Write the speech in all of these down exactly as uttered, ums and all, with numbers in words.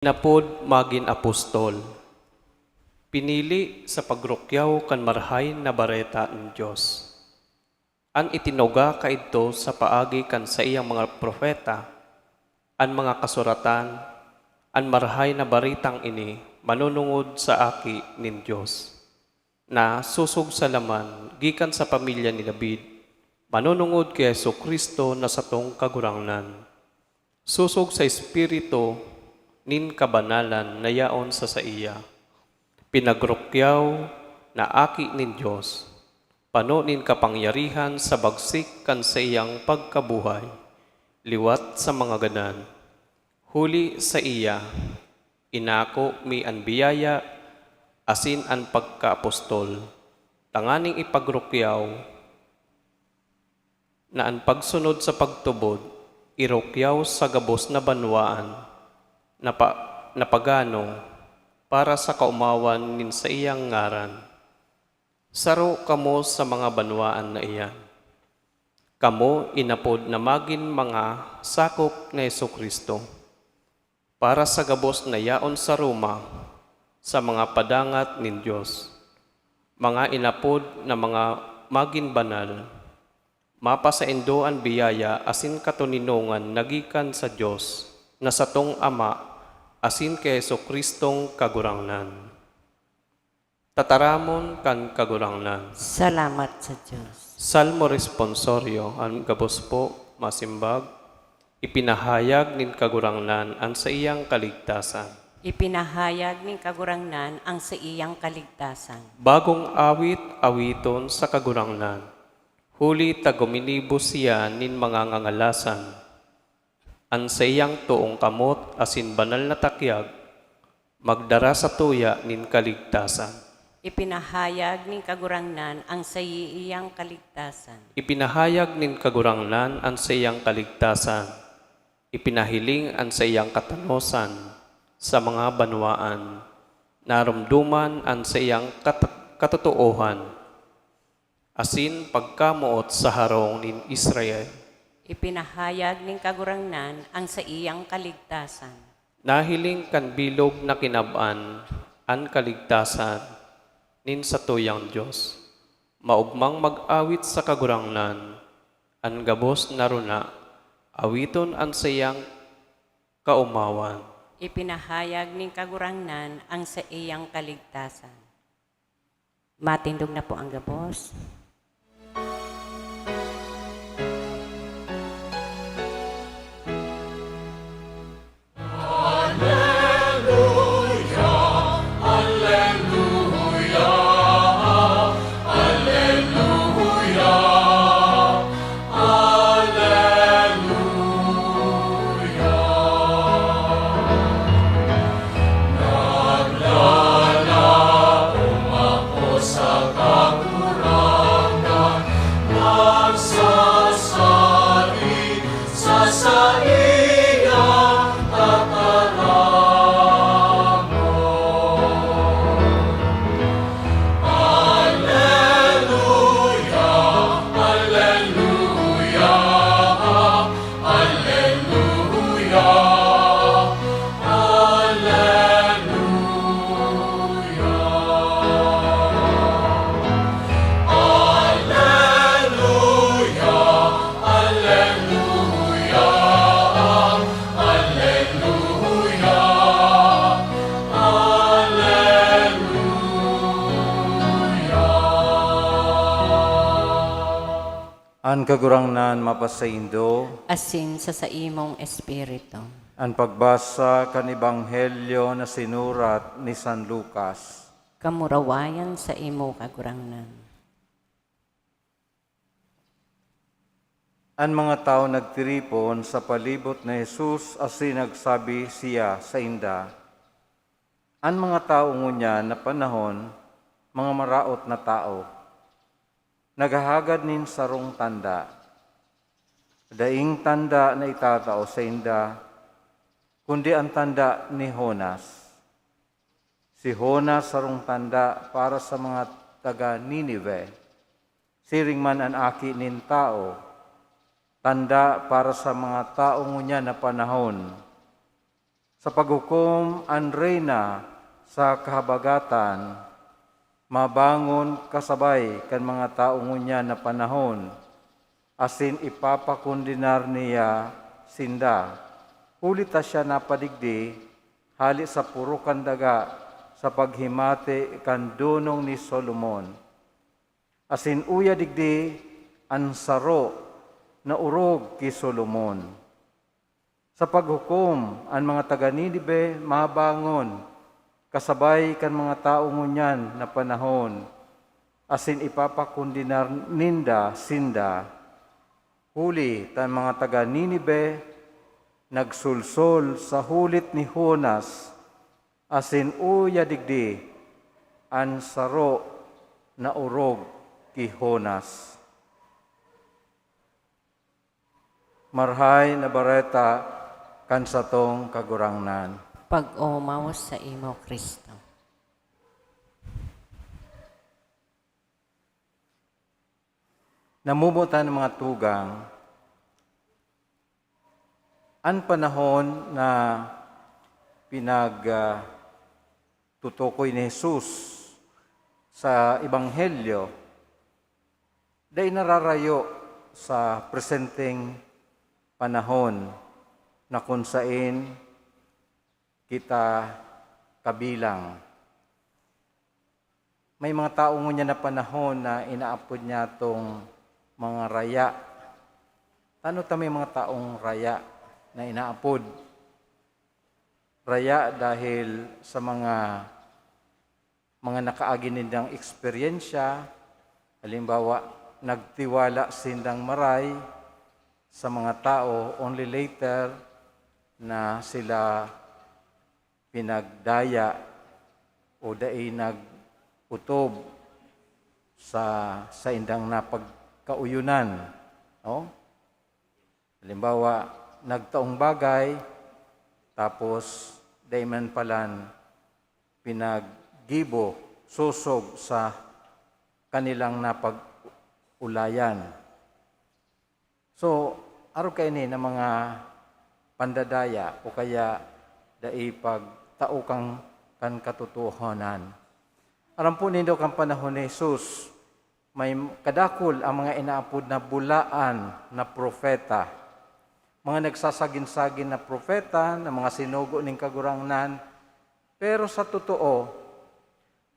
Inapod magin apostol. Pinili sa pagrukyaw kan Marahay na Bareta nin Dios. An itinuga kaidto sa paagi kan saiyang mga propeta, an mga kasuratan, an Marahay na Baretang ini manunungod sa Aki nin Dios, na sosog sa laman gikan sa pamilya ni David, manunungod ki Jesu-Cristo na satong Kagurangnan. Sosog sa Espiritu nin kabanalan na yaon sa saiya, pinagrukyaw na Aki nin Dios, pano nin kapangyarihan sa bagsik kan saiyang pagkabuhay liwat sa mga gadan. Huli saiya, inako mi an biyaya asin an pagkaapostol, tanganing ipagrukyaw na an pagsunod sa pagtubod irukyaw sa gabos na banwaan na pa-, na pagano para sa kaomawan nin saiyang ngaran. Saro kamo sa mga banwaan na iyan. Kamo inapod na magin mga sakop ni Jesu-Cristo, para sa gabos na yaon sa Roma, sa mga padangat nin Dios, mga inapod na mga magin banal. Mapasaindo an biyaya asin katoninongan na gikan sa Dios na satong Ama asin ki Jesu-Cristong Kagurangnan. Tataramon kan Kagurangnan. Salamat sa Dios. Salmo Responsorio, an gabos po, masimbag, ipinahayag nin Kagurangnan an saiyang kaligtasan. Ipinahayag nin Kagurangnan ang saiyang kaligtasan. Bagong awit, awiton sa Kagurangnan, huli ta guminibo siya nin mga ngangalasan. An saiyang toong kamot asin banal na takyag magdara sa tuya nin kaligtasan. Ipinahayag nin Kagurangnan ang saiyang kaligtasan. Ipinahayag nin Kagurangnan an saiyang kaligtasan. Ipinahiling an saiyang katanosan sa mga banwaan. Naromdoman an saiyang kat-, katotoohan asin pagkamoot sa harong nin Israel. Ipinahayag nin Kagurangnan ang saiyang kaligtasan. Nahiling kan bilog na kinab-an an kaligtasan nin satuyang Dios. Maogmang mag-awit sa Kagurangnan an gabos na rona, awiton an saiyang kaomawan. Ipinahayag nin Kagurangnan ang saiyang kaligtasan. Matindog na po ang gabos. An Kagurangnan mapasaindo. Asin sa saimong espiritu. An pagbasa kan Ebanghelyo na sinurat ni San Lucas. Kamurawayan saimo, Kagurangnan. An mga tawo nagtiripon sa palibot ni Jesus asin nagsabi siya sainda, "An mga tawo ngunyan na panahon, mga maraot na tawo, naghahagad nin sarong tanda. Daing tanda na itatao sainda, kundi an tanda ni Jonas. Si Jonas sarong tanda para sa mga taga Ninive. Siring man an Aki nin Tawo, tanda para sa mga tawo ngunyan na panahon. Sa paghukom an reyna sa kahabagatan, mabangon kasabay kan mga tawo ngunyan na panahon, asin ipapakondenar niya sinda, huli ta siya napadigdi hale sa poro kan daga sa paghimati kan donong ni Solomon. Asin uya digdi an saro na orog ki Solomon. Sa paghukom, an mga taga Ninive mabangon kasabay kan mga tawo ngunyan na panahon, asin ipapakondenar ninda sinda, huli ta an mga taga Ninive nagsolsol sa hulit ni Jonas, asin uya digdi an saro na orog ki Jonas. Marahay na Bareta kan satong Kagurangnan. Pag-omaw sa imo, Kristo. Namumotan mga tugang, an panahon na pinag, ah, tutukoy ni Jesus sa Ebanghelyo, dai nararayo sa presenteng panahon na kun saen kita kabilang. May mga tawo ngunyan na panahon na inaapod niya tong mga raya. Tano ta may mga taong raya na inaapod? Raya dahil sa mga, mga nakaagi nindang eksperyensya. Halimbawa, nagtiwala sindang maray sa mga tao, only later na sila pinagdaya o dai nag-otob sa saindang napagkaoyonan, no? Halimbawa, nagtaong bagay, tapos dai man palan pinaggibo, sosog sa kanilang napag-ulayan. So, arog kaini na mga pandadaya o kaya dai pagtao kan, kan katotohanan. Aram po nindo, kan panahon ni Jesus, may kadakul ang mga inaapod na bulaan na propeta. Mga nagsasagin-sagin na propeta na mga sinugo nin Kagurangnan, pero sa totoo,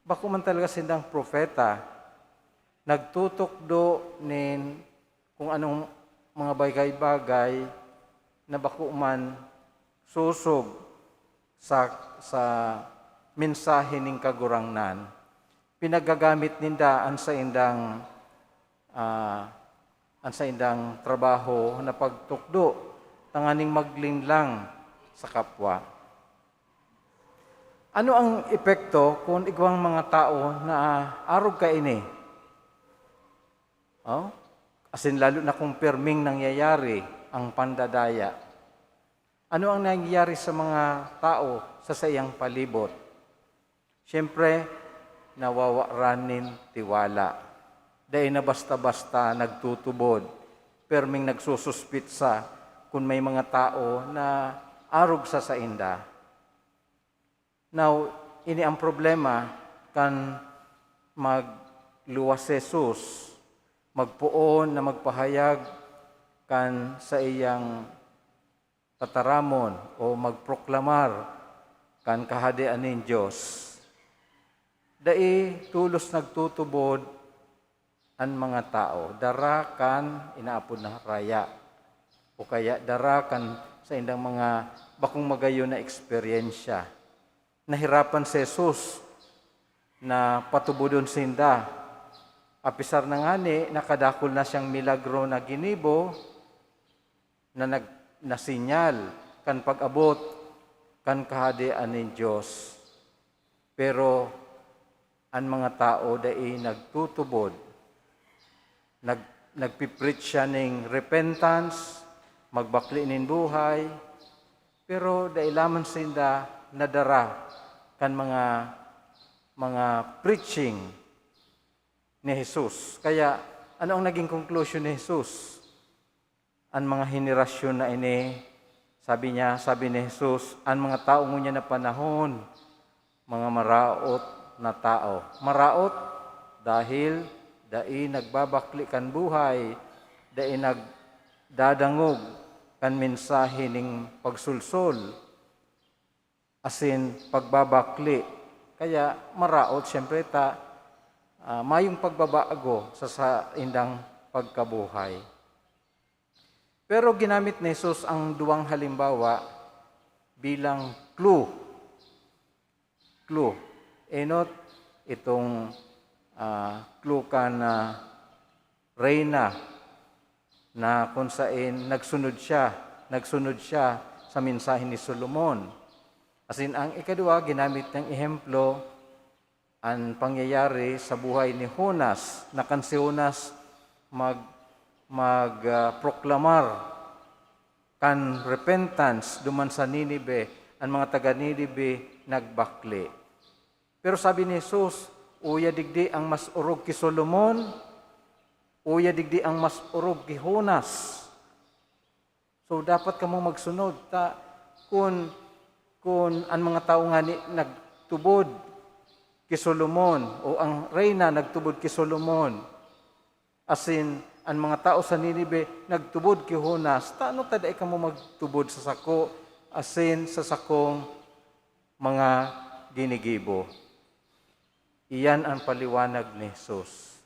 bako man talaga sindang propeta. Nagtutukdo nin kung anong mga bagay-bagay na bako man sosog sa, sa mensahe nin Kagurangnan. Pinagagamit ninda an saindang, ah, an saindang trabaho na pagtukdo tanganing maglinlang sa kapwa. Ano ang epekto kun igwang mga tawo na arog kaini? Oh? Asin lalo na kung perming nangyayari ang pandadaya. Ano ang nangyayari sa mga tao sa saiyang palibot? Siyempre, nawawaran nin tiwala. Dai na basta-basta nagtutubod, perming nagsususpitsa kun may mga tao na arog sa sainda. Now, ini ang problema kan magluwas si Jesus, magpoon na magpahayag kan saiyang tataramon o magproklamar kan Kahadean nin Dios. Dai tolos nagtutubod an mga tao, dara kan inaapod na raya, o kaya dara kan saindang mga bakong magayon na eksperyensya. Nahirapan si Jesus na patubodon sinda. Apisar na ngani na kadakul na siyang milagro na ginibo, na nag-, na sinyal kan pag-abot kan Kahadean nin Dios. Pero an mga tao dai nagtutubod. Nag-, nagpi-preach siya ning repentance, magbakle nin buhay, pero dai lamang sinda nadara kan mga, mga preaching ni Jesus. Kaya, ano ang naging conclusion ni Jesus? An mga henerasyon na ini Sabi niya, sabi ni Jesus, "An mga tawo ngunyan na panahon, mga maraot na tawo." Maraot dahil dai nagbabakle kan buhay, dai nagdadangog kan mensahe nin pagsulsol asin pagbabakle. Kaya maraot, siyempre, ta, ah, mayong pagbabago sa saindang pagkabuhay. Pero ginamit ni Jesus ang duwang halimbawa bilang clue. Clue. Enot itong, ah, clue kan, ah, reyna na kung sain nagsunod siya, nagsunod siya sa mensahe ni Solomon. Asin ang ikaduwa, ginamit niyang ehemplo an pangyayari sa buhay ni Jonas, na kan si Jonas mag-, mag, ah, proklamar kan repentance duman sa Ninive, an mga taga Ninive nagbakle. Pero sabi ni Jesus, "Uya digdi ang mas orog ki Solomon, uya digdi ang mas orog ki Jonas." So, dapat kamo magsunod. Ta, kun, kun an mga tawo ngani nagtubod ki Solomon, o ang reyna nagtubod ki Solomon, asin an mga tawo sa Ninive nagtubod ki Jonas, tano ta dai kamo magtubod sa sako asin sa sakong mga ginigibo? Iyan an paliwanag ni Jesus.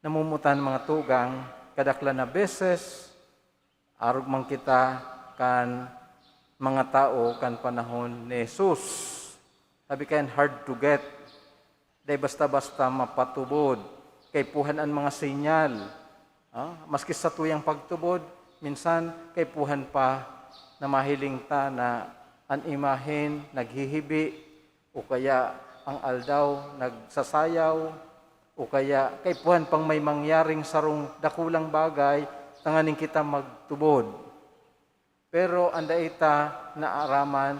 Namumutan, mga tugang, kadaklan na beses, arog man kita kan mga tawo kan panahon ni Jesus. Sabi kayan, hard to get. Dai basta-basta mapatubod. Kaipuhan an mga sinyal. Ah, maski satuyang pagtubod, minsan kaipuhan pa na mahiling ta na an imahen naghihibi, o kaya ang aldaw nagsasayaw, o kaya kaipuhan pang may mangyaring sarong dakulang bagay tanganing kita magtubod. Pero an dai ta naaraman,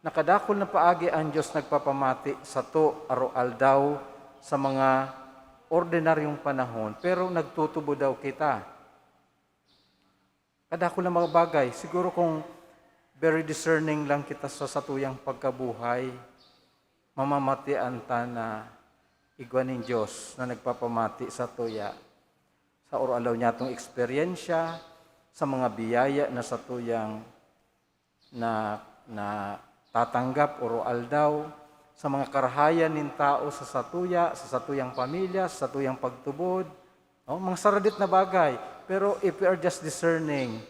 na kadakul na paagi an Dios nagpapamati sato aroaldaw sa mga ordinaryong panahon, pero nagtutubod daw kita. Kadakul na mga bagay. Siguro kung very discerning lang kita sa satuyang pagkabuhay, mamamatian ta na igwa nin Dios na nagpapamati satuya sa aroaldaw niyatong eksperyensya, sa mga biyaya na satuyang na, natatanggap aroaldaw, sa mga karahayan nin tao sa satuya, sa satuyang pamilya, sa satuyang pagtubod, no? Mga saradit na bagay. Pero if we are just discerning,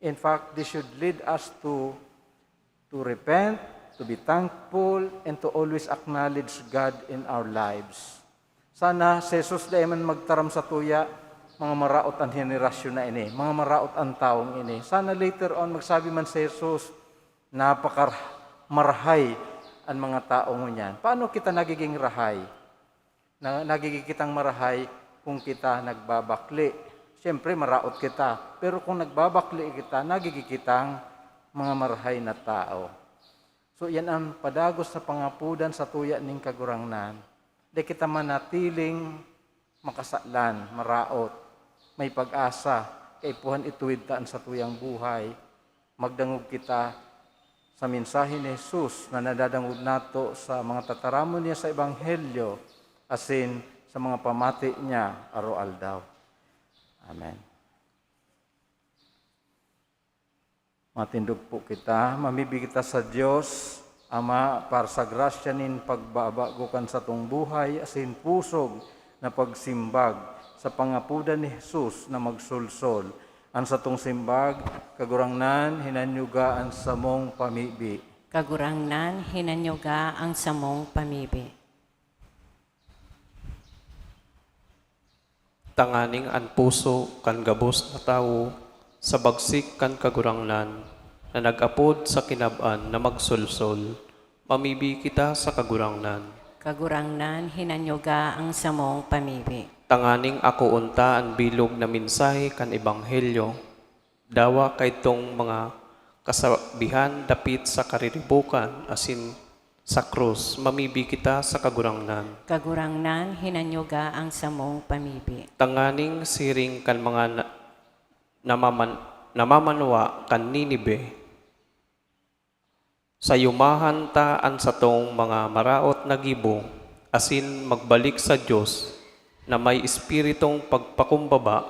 in fact, this should lead us to, to repent, to be thankful, and to always acknowledge God in our lives. Sana si Jesus dai man magtaram satuya, "Mga maraot an henerasyon na ini, mga maraot an tawong ini." Sana later on, magsabi man si Jesus, "Napakar-, marahay an mga tawo ngunyan." Paano kita nagiging rahay? Na, nagiging kitang marahay kung kita nagbabakle. Siyempre, maraot kita. Pero kung nagbabakle kita, nagiging kitang mga marahay na tao. So, iyan an padagos na pangapodan satuya nin Kagurangnan. Dai kita manatiling makasalan, maraot, may pag-asa, kaipuhan ituwid ta an satuyang buhay. Magdangog kita sa mensahe ni Jesus na nadadangog nato sa mga tataramon niya sa Ebanghelyo asin sa mga pamati niya aroaldaw. Amen. Matindog po kita. Mamibi kita sa Dios, Ama, para sa grasya nin pagbabago kan satong buhay asin pusog na pagsimbag sa pangapodan ni Jesus na magsolsol. An satong simbag, Kagurangnan, hinanyuga an samong pamibi. Kagurangnan, hinanyuga ang samong pamibi. Tanganing an puso kan gabos na tawo sa bagsik kan Kagurangnan na nag-apod sa kinab-an na magsolsol, mamibi kita sa Kagurangnan. Kagurangnan, hinanyuga ang samong pamibi. Tanganing akoon ta an bilog na mensahe kan Ebanghelyo, dawa kaidtong mga kasabihan dapit sa kariribokan asin sa krus, mamibi kita sa Kagurangnan. Kagurangnan, hinanyuga ang samong pamibi. Tanganing siring kan mga na-, namaman-, namamanwa kan Ninive. Sayumahan ta an satong mga maraot na gibo, asin magbalik sa Dios na may espiritong pagpakumbaba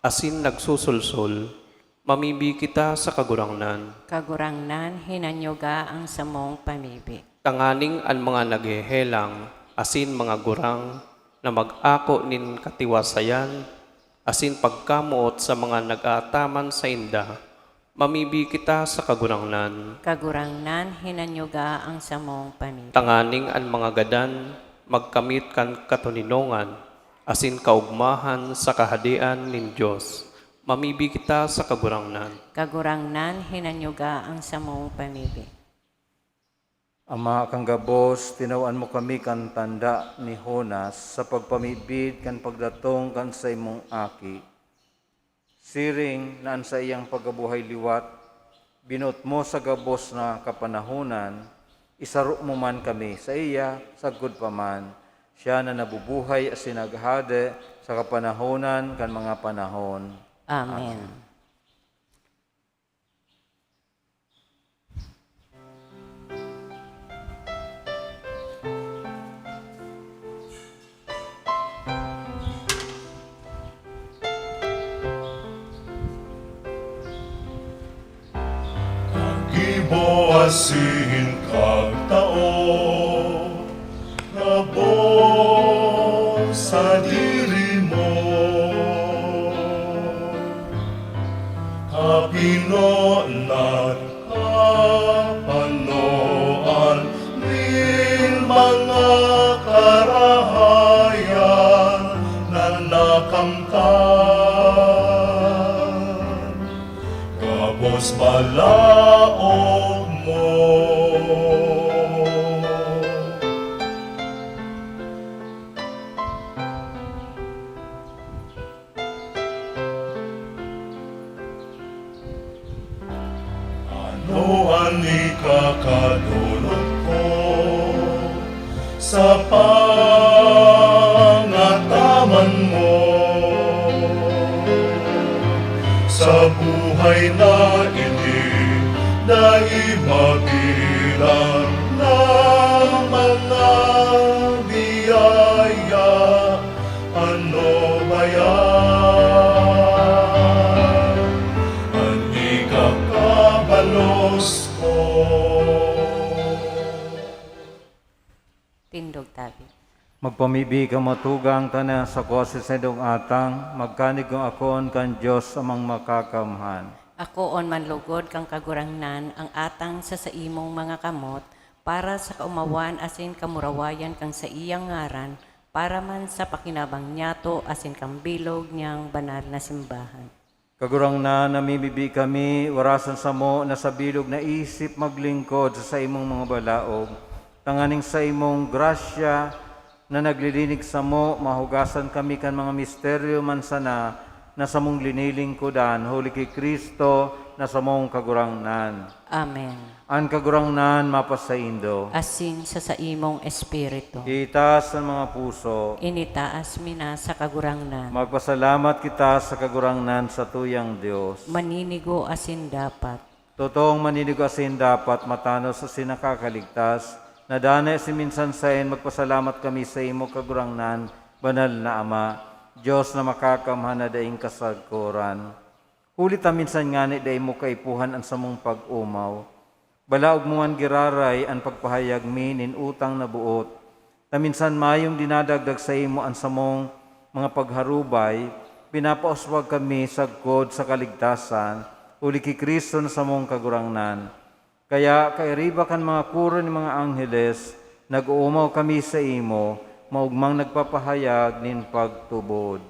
asin nagsusulsol. Mamibi kita sa Kagurangnan. Kagurangnan, hinanyuga ang samong pamibi. Tanganing an mga naghehelang asin mga gurang na mag-ako nin katiwasayan asin pagkamoot sa mga nag-aataman sainda, mamibi kita sa Kagurangnan. Kagurangnan, hinanyuga ang samong pamibi. Tanganing an mga gadan magkamit kan katoninongan asin kaogmahan sa Kahadean nin Dios, mamibi kita sa Kagurangnan. Kagurangnan, hinanyuga ang samong pamibi. Ama kan gabos, tinawan mo kami kan tanda ni Jonas sa pagpamidbid kan pagdatong kan saimong Aki. Siring na an saiyang pagkabuhay liwat, binoot mo sa gabos na kapanahonan, isaro mo man kami saiya sagkod pa man, siya na nabubuhay asin naghahade sa kapanahonan kan mga panahon. Amen. Amen. Kagibo asin kagtao, gabos sadiri mo. Kapinonan, kapanoan nin mga karahayan na nakamtan, gabos balaog mo. Ano an ikakadolot ko sa pangataman mo? Sa buhay na ini, dai mabilang na mga biyaya. Ano ba yan? An ikakabalos ko. Tindog tabi. Magpamibi kamo tugang ta na sa kuwa sa saindong atang, magkanigong akoon kan Dios Amang Makakamhan. Akoon man lugod kan Kagurangnan ang atang sa saimong mga kamot, para sa kaomawan asin kamurawayan kan saiyang ngaran, para man sa pakinabang niyato asin kan bilog niyang banal na simbahan. Kagurangnan, namimibi kami, warasan samo na sa bilog na isip maglingkod sa saimong mga balaog, tanganing saimong grasya na naglilinig samo, mahugasan kami kan mga misteryo man sana na samong linilingkodan, huli ki Cristo na samong Kagurangnan. Amen. An Kagurangnan mapasaindo. Asin sa saimong espiritu. Itaas an mga puso. Initaas mi na sa Kagurangnan. Magpasalamat kita sa Kagurangnan, satuyang Dios. Maninigo asin dapat. Totoong maninigo asin dapat, matanos asin nakakaligtas, na danay asin minsan saen magpasalamat kami saimo, Kagurangnan, banal na Ama, Dios na makakamhan na daing kasagkoran. Huli ta minsan ngani dai mo kaipuhan an samong pag-omaw. Balaog mo man giraray an pagpahayag mi nin utang na boot, ta minsan mayong dinadagdag saimo an samong mga pagharubay, pinapauswag kami sagkod sa kaligtasan, huli ki Cristo na samong Kagurangnan. Kaya, kairiba kan mga koro nin mga angheles, nag-oomaw kami saimo, maogmang nagpapahayag nin pagtubod.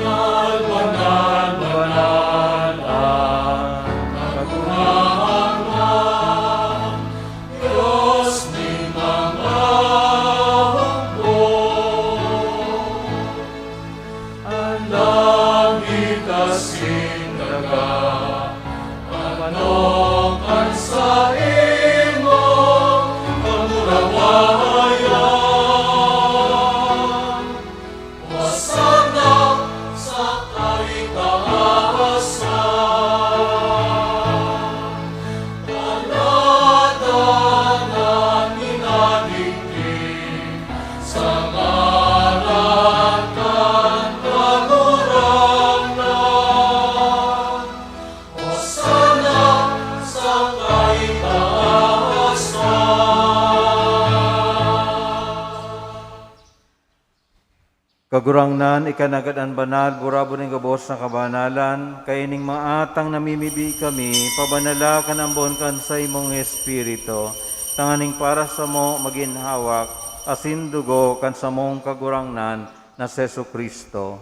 Banal, banal, banal ang Kagurangnan, Dios nin mga hukbo. An langit asin daga, manok an saimong kamurawayan. Kagurangnan, ika na gad an banal, burabod nin gabos na kabanalan, kaining mga atang namimibi kami, pabanala kan ambon kan saimong Espiritu, tanganing para samo magin hawak asin dugo kan samong Kagurangnan na si Jesu-Cristo.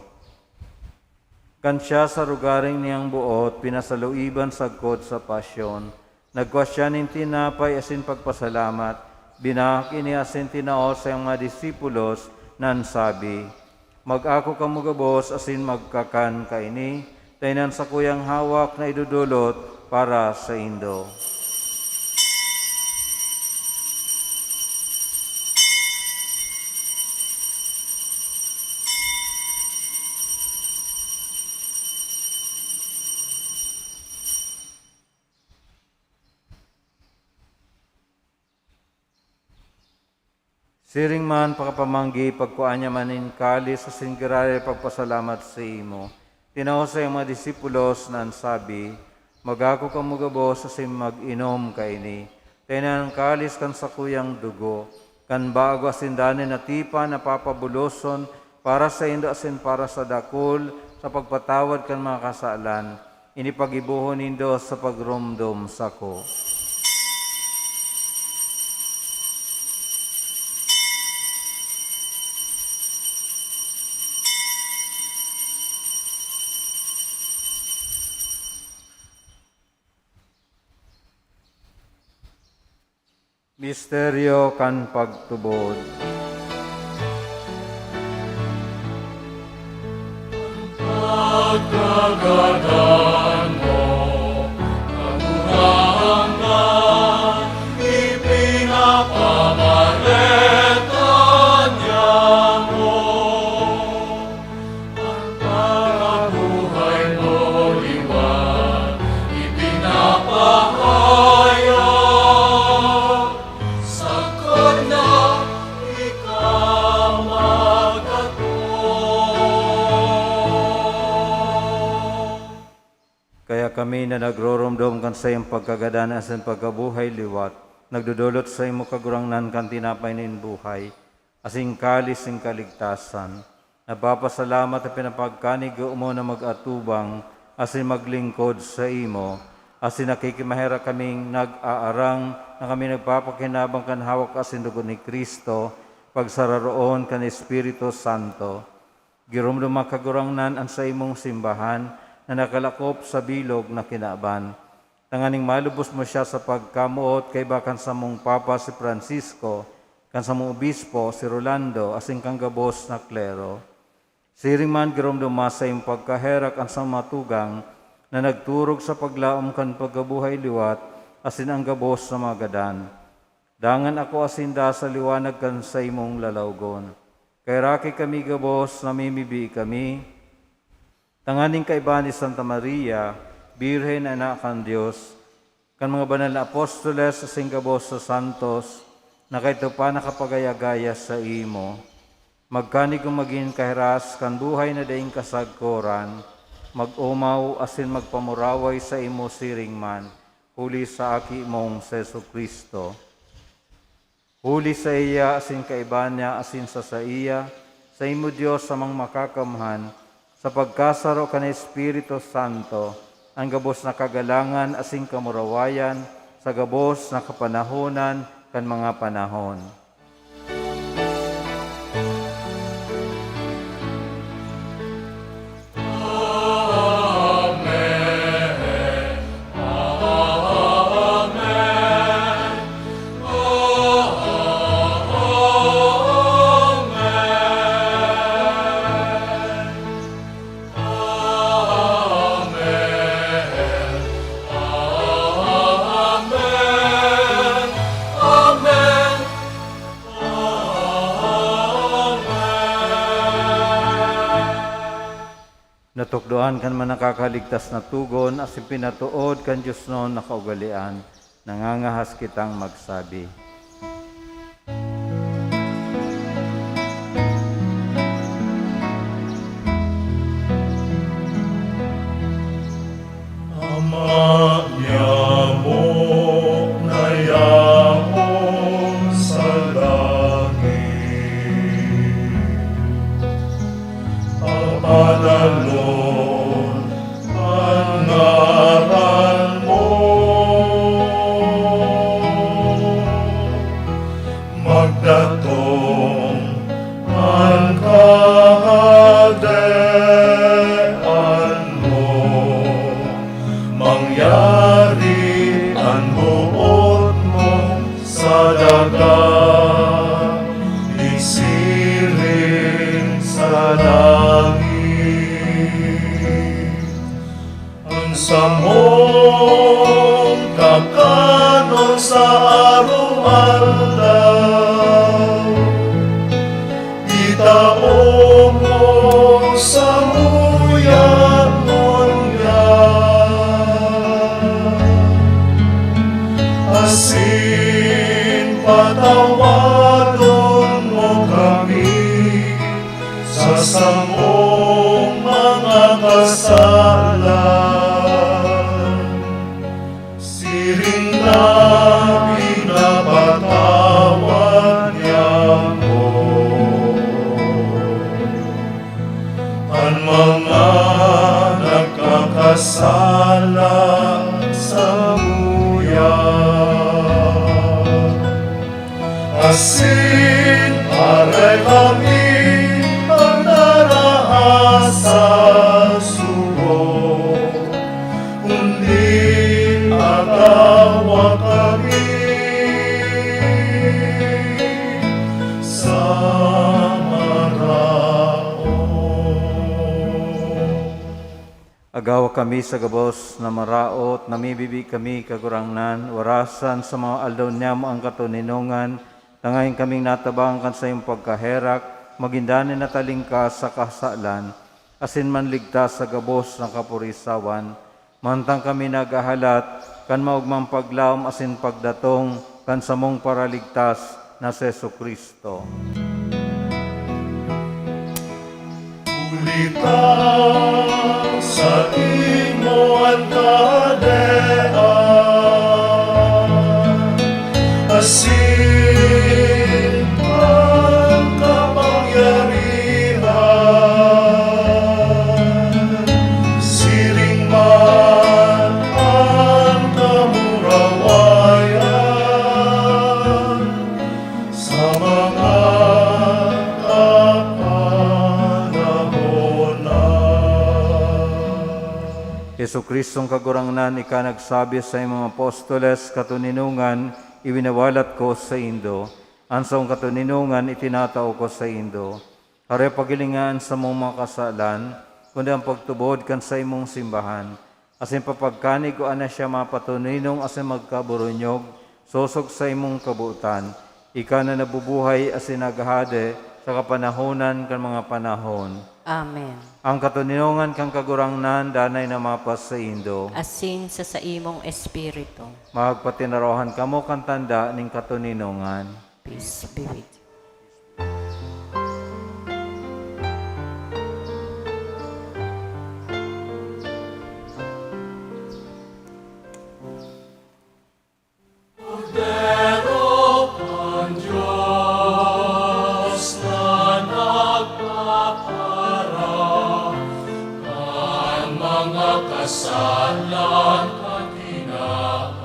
Kan siya sa rogaring niyang boot pinasaluiban sagkod sa pasyon, nagkua siya nin tinapay asin pagpasalamat, binahak ini asin tinao sa iyang mga disipulos, na nagsabi, "Mag-ako kamo gabos asin magkakan kaini, ta ini an sakuyang hawak na idodolot para saindo." Siring man pakapamanggi, pagkua niya man nin kalis asin giraray pagpasalamat sa imo, tinao sa iyang mga disipulos na nagsabi, "Mag-ako kamo gabos asin mag-inom kaini, ta ini an kalis kan sakuyang dugo, kan bago asin danay na tipan na papabuloson para saindo asin para sa dakul sa pagpatawad kan mga kasalan. Ini paggibohon nindo sa pagromdom sako." Misteryo kan pagtubod. Pagkagadan mo, Kagurangnan, ipinapamareta niamo. An pagkabuhay mo liwat ipinapahayag, sagkod na ika magdatong. Kaya kami na nagroromdom kan saiyang pagkagadan asin pagkabuhay liwat, nagdodolot saimo, Kagurangnan, kan tinapay nin buhay, asin kalis nin kaligtasan. Nagpapasalamat at pinapagkanigo mo na mag-atubang asin maglingkod saimo, asin nakikimaherak kaming nag-aarang na kami nagpapakinabang kan hawak asin dugo ni Cristo, pagsararoon kan Espiritu Santo. Giromdoma, Kagurangnan, an saimong simbahan na nakalakop sa bilog na kinaban, tanganing malubos mo siya sa pagkamoot kaiba kan samong Papa si Francisco, kan samong Obispo si Rolando, asin kan gabos na klero. Siring man, giromdoma sa imong pagkaherak an samong mga tugang na nagturog sa paglaom kan pagkabuhay liwat asin an gabos na mga gadan. Dangan akoa sinda sa liwanag kan saimong lalawgon. Kaheraki kami gabos, namimibi kami, tanganing kaiba ni Santa Maria, Birhen na Ina kan Dios, kan mga banal na apostoles asin gabos na santos, na kaidto pa nakapagaya-gaya saimo, magkanigo magin kahiras kan buhay na daing kasagkoran, mag-omaw asin magpamuraway saimo siring man, huli sa Aki mong si Jesu-Cristo. Huli saiya asin kaiba niya asin sa saiya, saimo, Dios Amang Makakamhan, sa pagkasaro kan Espiritu Santo, an gabos na kagalangan asin kamurawayan sa gabos na kapanahonan kan mga panahon. Natukdoan kan mga nakakaligtas na togon asin pinatood kan diosnon na kaugalean, nangangahas kitang magsabi. Ama niamo na yaon sa langit, Samong kakanon sa aroaldaw, itao mo samuya ngunyan, asin patawadon mo kami sa samong mga kasalan, siring na pinapatawad niamo an mga nagkakasala samuya. Asin aray kami pagdaraha sa sugo, kundi agawa kami sa maraot. Agawa kami sa gabos na maraot, namibibi kami, Kagurangnan, warasan sa mga aldaw niyamo an katoninongan, tanganing kaming natabang kan saimong pagkaherak, magin danay na talingkas sa kasalan, asin manligtas sa gabos na kapurisawan, mantang kami naghahalat kan maogmang paglaom asin pagdatong kan samong Paraligtas na si Jesu-Cristo. Huli ta saimo an kahadean, asin an kapangyarihan, siring man an kamurawayan sa mga kapanahonan. Jesu-Cristong Kagurangnan, ika nagsabi sa imong apostoles, "Katoninongan, iwinawalat ko saindo, an saong katoninongan itinatao ko saindo." Hare, paghilinga an samong mga kasalan, kundi an pagtubod kan saimong simbahan, asin papagkaigwa na siya mapatoninong asin magkaburunyog, sosog sa imong kabotan, ika na nabubuhay asin naghahade sa kapanahonan kan mga panahon. Amen. Ang katoninongan kan Kagurangnan danay na mapasaindo. Asin sa saimong espiritu. Magpatinarohan kamo kan tanda nin katoninongan. Peace be with you. Kordero kan Dios na nagpapaharap kan mga kasalan kan tinawan.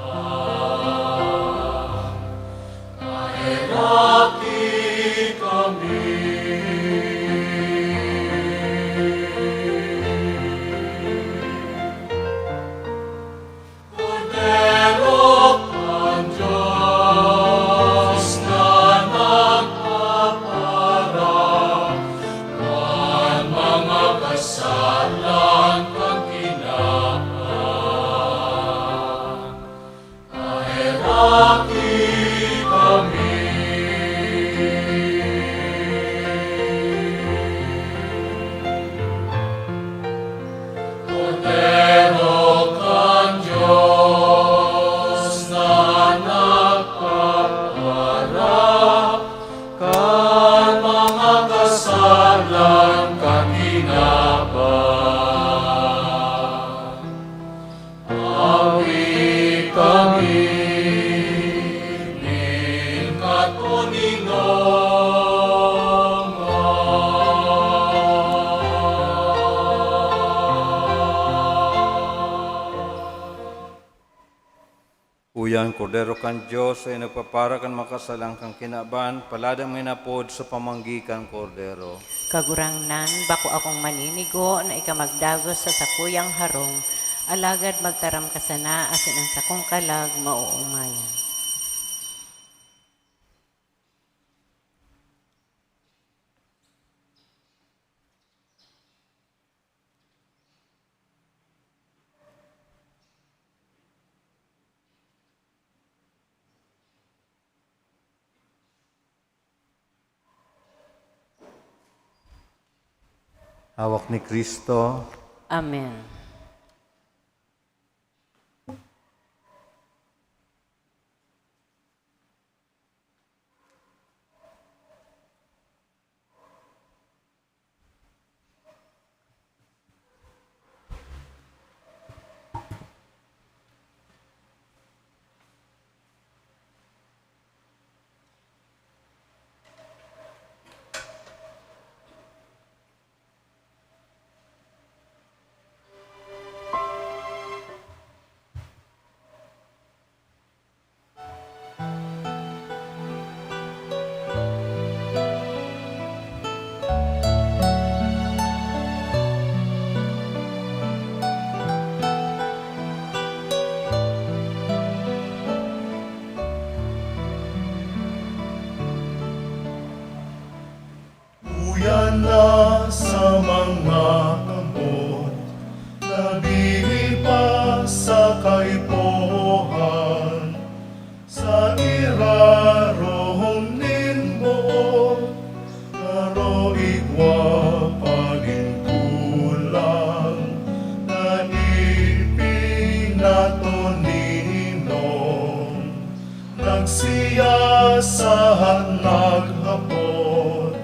Maheraki kami. Kordero kan Dios na nagpapaharap kan mga kasalan kan tinawan. Maheraki kami. Kordero kan Dios na nagpapaharap kan mga kasalan kan tinawan. Awi kami nin katoninongan. Uya an Kordero kan Dios, saiyang nagpapara kan mga kasalan kan kinaban, paladan mo an apod sa pamanggi kan Kordero. Kagurangnan, bako akong maninigo na ika magdagos sa sakuyang harong, alagad magtaram ka sana asin an sakong kalag maoomayan. Hawak ni Kristo. Amen. Uya na sa mga kamot, nagbihi pa sa kaipuhan, sa irarom nin buot, garo igwa pa nin kulang na ipinatoninon. Nagsiyasahat, naghapot,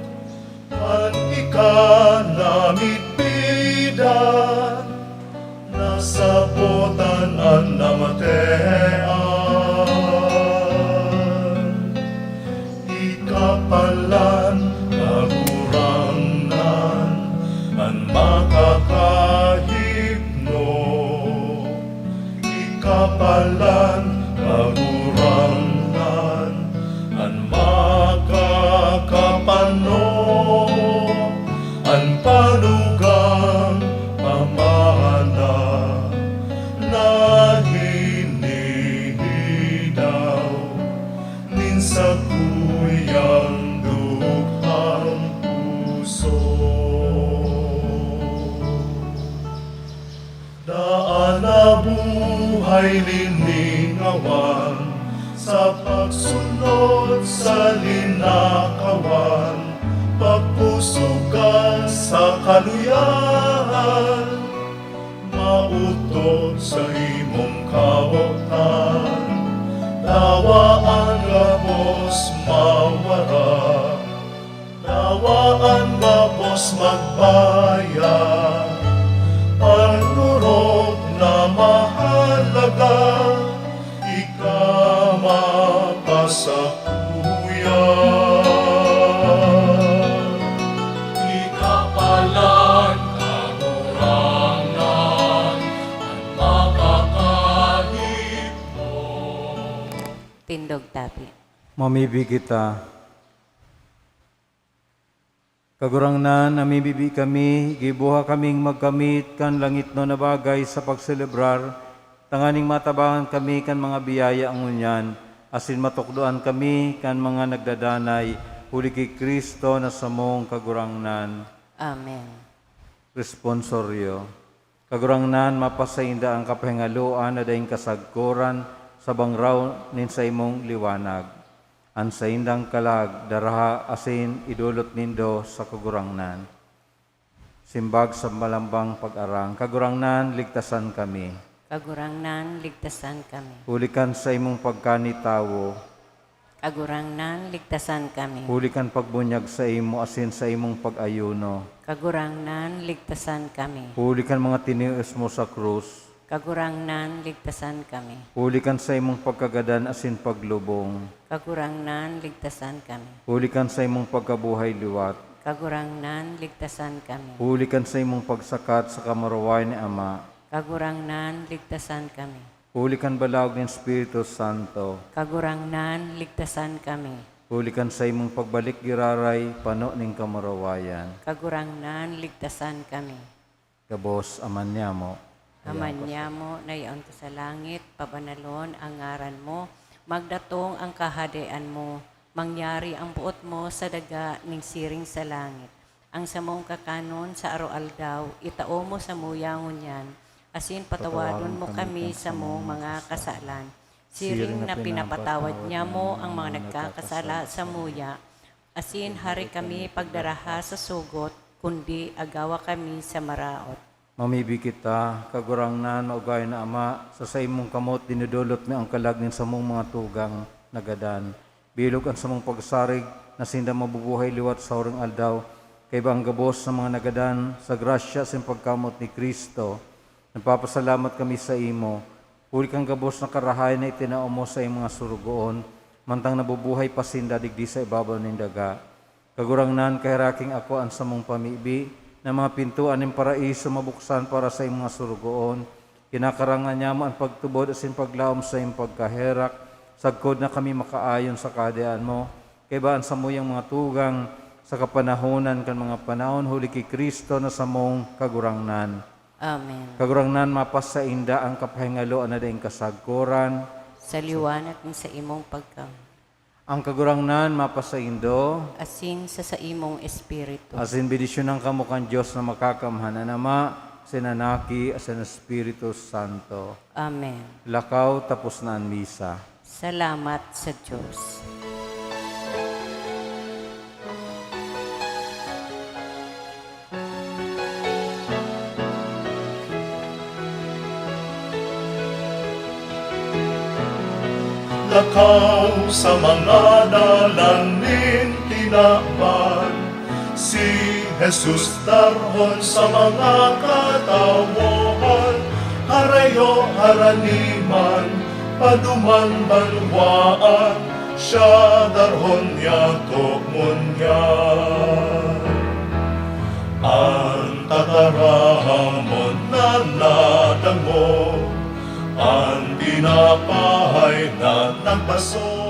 an ika na midbidan, nasabotan an namatean. Ika palan, Kagurangnan, an makakahipno. Ika palan, Kagurangnan, an makakapano, an panugang pamana na hinihidaw nin sakuyang dukhang puso. Daan na buhay liningawan, sa pagsunod sa linakawan, pagpusog ka sa kaluyahan, maotob sa imong kabotan, dawa an gabos mawara. Dawa an gabos magbayad, an orog na mahalaga, ika mapasakuya. Ika palan, Kagurangnan, an makakahipno. Tindog tabi. Mamibi kita. Kagurangnan, namimibi kami, giboha kaming magkamit kan langitnon na bagay sa pagselebrar, tanganing matabangan kami kan mga biyaya ngunyan, asin matukdoan kami kan mga nagdadanay, huli ki Cristo na samong Kagurangnan. Amen. Responsorio. Kagurangnan, mapasainda an kapahingaloan na daing kasagkoran sa bangraw nin saimong liwanag. An saindang kalag, daraha asin idolot nindo sa Kagurangnan. Simbag sa malambang pag-arang, Kagurangnan, ligtasan kami. Kagurangnan, ligtasan kami. Huli kan saimong pagkanitawo. Kagurangnan, ligtasan kami. Huli kan pagbunyag saimo asin saimong pag-ayuno. Kagurangnan, ligtasan kami. Huli kan mga tinios mo sa krus. Kagurangnan, ligtasan kami. Huli kan saimong pagkagadan asin paglubong. Kagurangnan, ligtasan kami. Huli kan saimong pagkabuhay liwat. Kagurangnan, ligtasan kami. Huli kan saimong pagsakat sa kamurawayan ni Ama. Kagurangnan, ligtasan kami. Huli kan balaog nin Espiritu Santo. Kagurangnan, ligtasan kami. Huli kan saimong pagbalik giraray, pano nin kamurawayan. Kagurangnan, ligtasan kami. Gabos, Ama niamo. Ama niamo na yaon ka sa langit, pabanalon ang ngaran mo. Magdatong ang kahadean mo. Mangyari ang boot mo sa daga ning siring sa langit. Ang samong kakanon sa aroaldaw, itao mo samuya ngunyan, asin patawadon mo kami sa mong mga kasalan, siring na pinapatawad niamo ang mga nagkakasala samuya. Asin hari kami pagdaraha sa sugot, kundi agawa kami sa maraot. Mamibi kita, Kagurangnan, maugay na Ama, sa saimong kamot dinudulot mi ang kalag nin samong mga tugang nagadan. Bilog an samong pagsarig na sinda mabubuhay liwat sa huring aldaw, kaiba ang gabos sa mga nagadan sa grasya sin pagkamot ni Cristo. Nagpapasalamat kami sa imo, huli kan gabos na karahay na itinao mo sa iyong mga sorogoon, mantang nabubuhay pa sinda digdi sa ibabaw nin daga. Kagurangnan, kaheraki ngako an samong pamibi, na mga pintoan nin Paraiso mabuksan para sa imong mga sorogoon. Kinakarangan niamo an pagtubod asin paglaom sa imong pagkaherak, sagkod na kami makaayon sa Kahadean mo, kaiba an samuyang mga tugang, sa kapanahonan kan mga panahon, huli ki Cristo na samong Kagurangnan. Amen. Kagurangnan, mapasainda an kapahingaloan na daing kasagkoran. Sa liwanag nin sa imong pagka- Ang Kagurangnan mapasaindo. Asin sa saimong espiritu. Asin bendisyonan kamo kan Dios na Makakamhan, an Ama, asin an Aki, asin an Espiritu Santo. Amen. Lakaw, tapos na an misa. Salamat sa Dios. Lakaw sa mga dalan nin kinaban, si Jesus darhon sa mga katawohan, harayo harani man, paduman banwaan, siya darhon niya togon niya. An tataramon na nadangog, an tinapay na nagbaso,